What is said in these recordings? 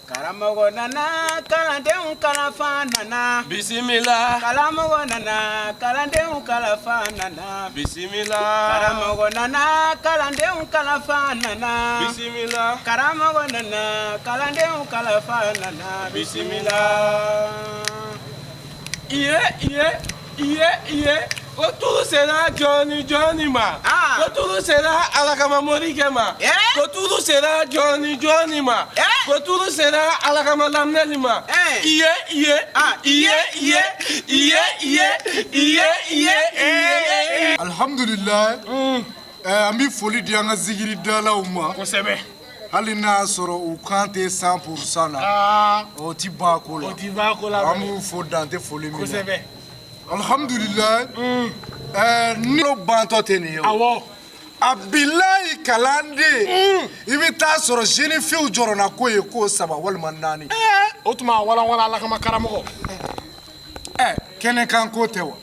Karamɔgɔ nana, kalandenw kalanfa nana. Bisimila. Karamɔgɔ nana, kalandenw kalanfa nana. Bisimila. Karamɔgɔ nana, kalandenw kalanfa nana. Bisimila. Karamɔgɔ nana, kalandenw kalanfa nana. Bisimila. Iye, iye, iye, iye, ko turu sera jɔni jɔni ma? Ah. Ko turu sera Alakama morikɛ ma? Eh? Ko turu sera jɔni jɔni ma? Eh? Ko turu sera Alakama laminɛli ma? Eh. Iye, iye. Ah. Iye, iye, iye, iye, iye, iye, iye. Alhamdulilayi, an bɛ foli di an ka zikiridalaw ma. Kosɛbɛ. Hali n'a y'a sɔrɔ u kan tɛ 100% na, o ti ban ko la. O ti ban ko la. An b'u fo dan tɛ foli min na. Kosɛbɛ. Alhamdulilayi, ni bantɔ tɛ nin ye o. Awɔ. A bilayi, kalanden, i bɛ taa sɔrɔ jeune fille jɔrɔna ko ye ko saba walima naani. O tuma a walanwalan, Alakama karamɔgɔ. Kɛnɛkan ko tɛ wa?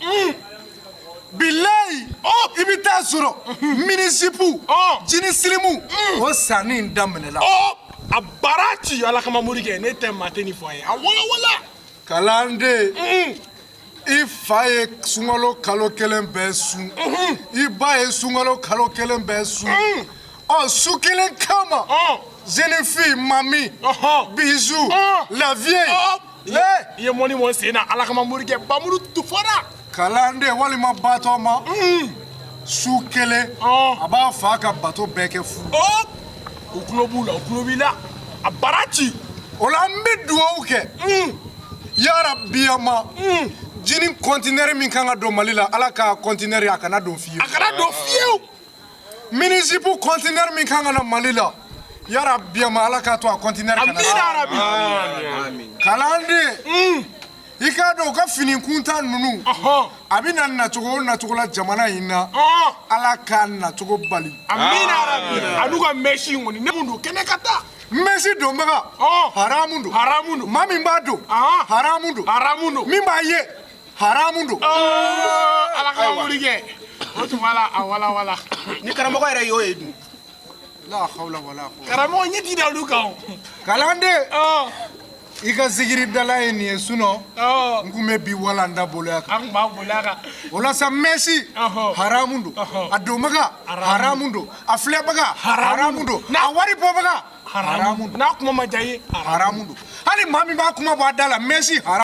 Bilayi, i bɛ taa sɔrɔ mini-jupe, jean slim, o sanni in daminɛla. Ɔ, a bara ci, Alakama morikɛ, ne tɛ maa tɛ nin fɔ an ye, a walanwalan. Kalanden, i fa ye sunkalo kalo kelen bɛɛ sun, i ba ye sunkalo kalo kelen bɛɛ sun, ɔ su kelen kama, jeune fille, mami, bijou, la vieille. I ye mɔni mɔn sen na, Alakama morikɛ, bamuru tufara. Kalanden walima batɔ ma, su kelen, a b'a fa ka bato bɛɛ kɛ fu. Ɔ, u tulo b'u la, u tulo b'i la, a bara ci. O la, an bɛ dugawu kɛ, yarabi, ama jini conteneur min kan ka don Mali la, Ala ka conteneur a kana don fiyewu. A kana don fiyewu. Mini-jupe conteneur min kan ka na Mali la, yarabi, ama Ala k'a to a conteneur kana. Amina rabi. Kalanden, i k'a dɔn u ka fini kuntan ninnu, a bɛ na nacogo o nacogo la jamana in na, Ala k'a nacogo bali. Amina rabi. A n'u ka mèche in kɔni, ne mun don kɛnɛ ka taa. Mèche donbaga, haramu don. Haramu don. Maa min b'a don, haramu don. Haramu don. Min b'a ye, haramu don. Ala ka wuli kɛ, o tuma la, a walawala. Ni karamɔgɔ yɛrɛ y'o ye dun? La hawla wala quwwata. Karamɔgɔ ɲɛ ti da olu kan o. Kalanden, i ka zikiridala ye nin ye, sinon n kun bɛ bi walanda boloya kan. An kun b'a boli a kan. O la sa, mèche, haramu don. A donbaga, haramu don. A filɛbaga, haramu don. A wari bɔbaga, haramu don. N'a kuma ma diya i ye, haramu don. Hali maa min b'a kuma bɔ a da la, mèche haramu.